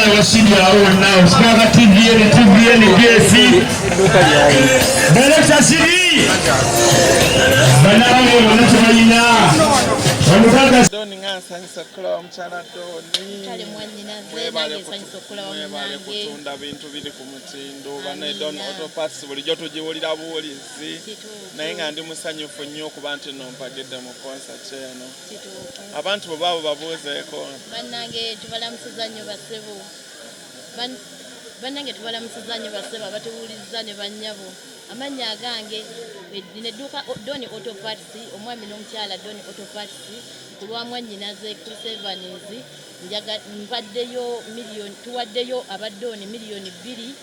Abasiri awo wonna osikaga TVN, TVN, BS. Director Siri. Bannange bonna tubalina. Omugaga Doni nga nsanyusa okukulaba mukyala Doni. Kale mwannyinaze, Mwebale nange nsanyusa okulaba mwebale munnange. kutunda bintu biri ku mutindo. Bane Amiina. Don Auto Parts bulijjo tugiwulira buwulizi. Kituufu. Naye nga ndi musanyufu nnyo okuba nti nno mpagidde mu concert eno. Kituufu. Abantu bwe baabo babuuzeeko. Bannange tubalamusiza nnyo bassebo. Bannange tubalamusiza nnyo bassebo abatuwuliriza ne bannyabo. Amannya agange lino edduuka Don Auto Parts, omwami n'omukyala Don Auto Parts ku lwa mwannyinaze Chris Evans njaga mpaddeyo miliyoni, tuwaddeyo aba Don 2,000,000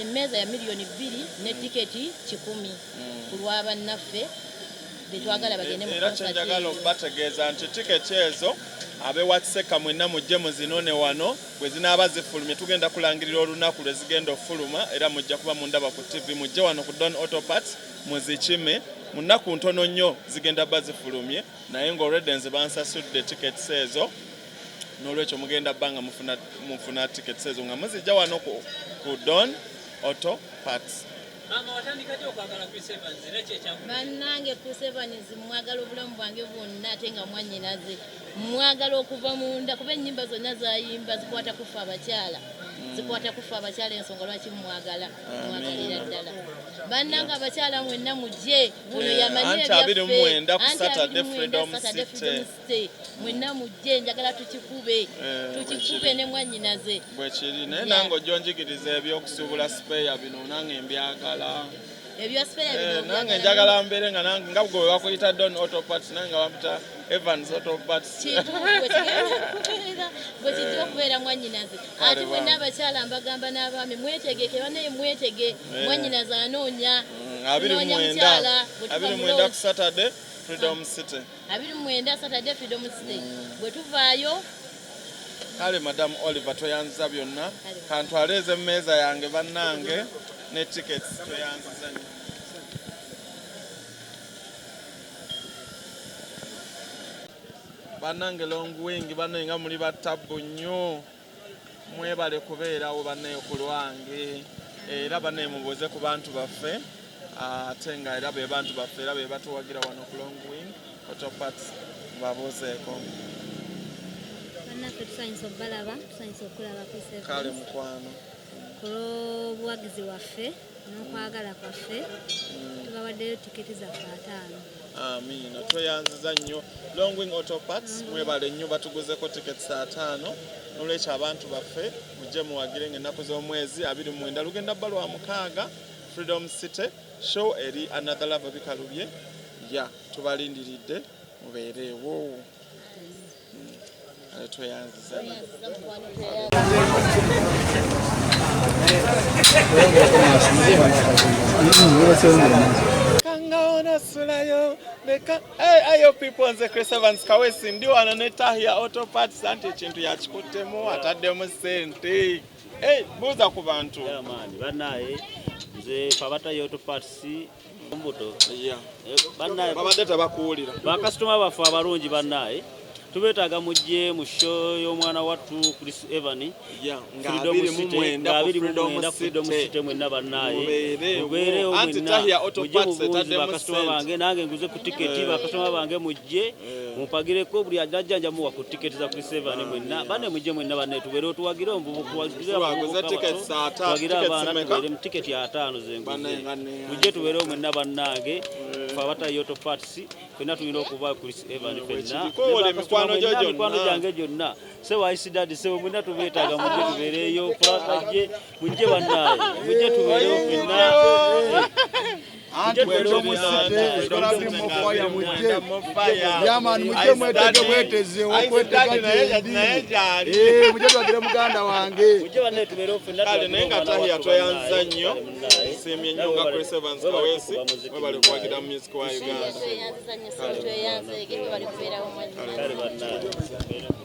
emmeeza ya 2,000,000 ne tiketi 100 ku lwa bannaffe betwagala bagende mu Era concert kyenjagala eyo. okubategeeza nti tiketi ezo ab'ewa Kiseka mwenna mujje muzinone wano, bwe zinaaba zifulumye tugenda kulangirira olunaku lwe zigenda okufuluma, era mujja kuba mundaba ku TV. Mujje wano ku Don Auto Parts muzikime, mu nnaku ntono nnyo zigenda bba zifulumye, naye ng'olwedde nze bansasudde tickets ezo, n'olwekyo mugenda bba nga mufuna tickets ezo nga muzijja wano ku Don Auto Parts. Maama, watandika ddi okwagala Chris Evans era ki ekyaku? Bannange Chris Evans mwagala obulamu bwange bwonna, ate nga mwannyinaze mwagala okuva munda, kuba ennyimba zonna zayimba zikwata kufa abakyala, zikwata kufa abakyala, ensonga lwaki mwagala, mwagalira ddala. Bannange abakyala mwenna mujje, ono yamanyi Anti abiri mu ebyaffe. mwenda ku Anti Saturday 29 Freedom Saturday City. Freedom City. Mwenna mujje, njagala tukikube, tukikube bwekiri. ne mwannyinaze. Bwekiri, naye nange ojja onjigiriza ebyokusuubula spare bino, nange mbyagala. Ebya spare bino Nange obyagala. njagala mbeere nga nange nga gwe bakuyita Don Auto Parts, nange bampita Evans Auto Parts. Kituufu, bwe kigenda okubeera, bwe kijja okubeera mwannyinaze. Ate mwenna abakyala mbagamba n'abaami mwetegeke, bannaye mwetege, mwannyinaze anoonya. Abiri mu Tunoonya mwenda mukyala, bwe tuva abiri mu mu mwenda lodge. ku Saturday Freedom City. 29 Saturday Freedom City bwe tuvaayo. Kale Madam Oliver, toyanziza byonna. Kale. Kantwaleeze emmeeza yange bannange ne tickets, toyanziza nnyo. Bannange Long Wing, bannaye nga muli batabbu nnyo, mwebale kubeerawo bannaye ku lwange, era bannaye mubuuze ku bantu baffe, ate nga era be bantu baffe era be batuwagira wano ku Long Wing Auto Parts, mubabuuzeeko. Bannaffe tusanyusa okubalaba, tusanyusa okulaba Chris Kale Evans. Mukwano. Ku lw'obuwagizi waffe n'okwagala kwaffe tubawaddeyo tiketi zaffe 50. Amiina, tweyanziza nnyo Long Wing Auto Parts, mwebale nnyo, batuguzeko tickets 50. Nolwekyo abantu baffe mujje muwagire nga ennaku z'omwezi 29 lugenda bba lwa mukaaga, Freedom City, show eri another level bikalubye ya tubalindiridde mubeereewo. Kale tweyanziza nnyo. Tweyanziza mukwano, tweyanziza. Kangaona sulayo leka. Hey, ayo people, nze Chris Evans Kawesi, ndi wano ne Tahia Auto Parts, anti ekintu yakikuttemu ataddemu ssente. Hey, buuza ku bantu. Amaani bannaye, nze fe abatayo Auto Parts mbuto. Bannaye Babadde tebakuwulira. Bakasitoma baffe abalungi, bannaye tubeetaaga mujje mu show y'omwana wattu Chris Evan nga Freedom 29 City, nga ku 29 Freedom Freedom City. City, mwenna bannaye Mubeerewo. mubeerewo Anti mwenna Tahia Auto mujje Parts mu bungi. etaddemu Bakasitoma ssente. bange, nange nguze ku tiketi. Bakasitoma bange mujje mumpagireko, buli ajja nja muwa ku tiketi za Chris Evan. Mwenna banne mujje mwenna banne tubeere tuwagire omuvubuka, tuwagire Waguze abavubuka bato, tickets tuwagire tickets abaana mmeka? Tubeere mu tiketi 50 zenguze. Bannaye nga neyanze. Mujje tubeerewo mwenna bannange, fe abatayo Auto Parts ffenna tulina okuba Chris Evan ffenna. Bwekiri. Kowola emikwano gyo Mwenna, mikwano gyonna. gyange gyonna, sewaisi dadi sewe, mwenna tubeetaaga mujje tubeereyo. Pulakajje mujje bannaye, mujje tubeerewo ffenna, mujje tubeerewo mwenna. It's gonna be more fire, mujje. More fire. Yeah, man, mujje mwetege bweteze, okwetega Naye gyendi. gyali. Eh, mujje twagire muganda wange. Mujje bannaye tubeerewo ffenna. Kale naye nga tuwagire Tahia omwana wattu tweyanziza bannaye. nnyo, Kale munnaye. nsiimye nnyo nga Chris Evans Webale Kawesi, kukuba muziki webale munnaye. kuwagira music wa Uganda. Tweyanziza nnyo, tweyanzeege, bwe bali kubeerawo mwannyinaze. Kale bannaye.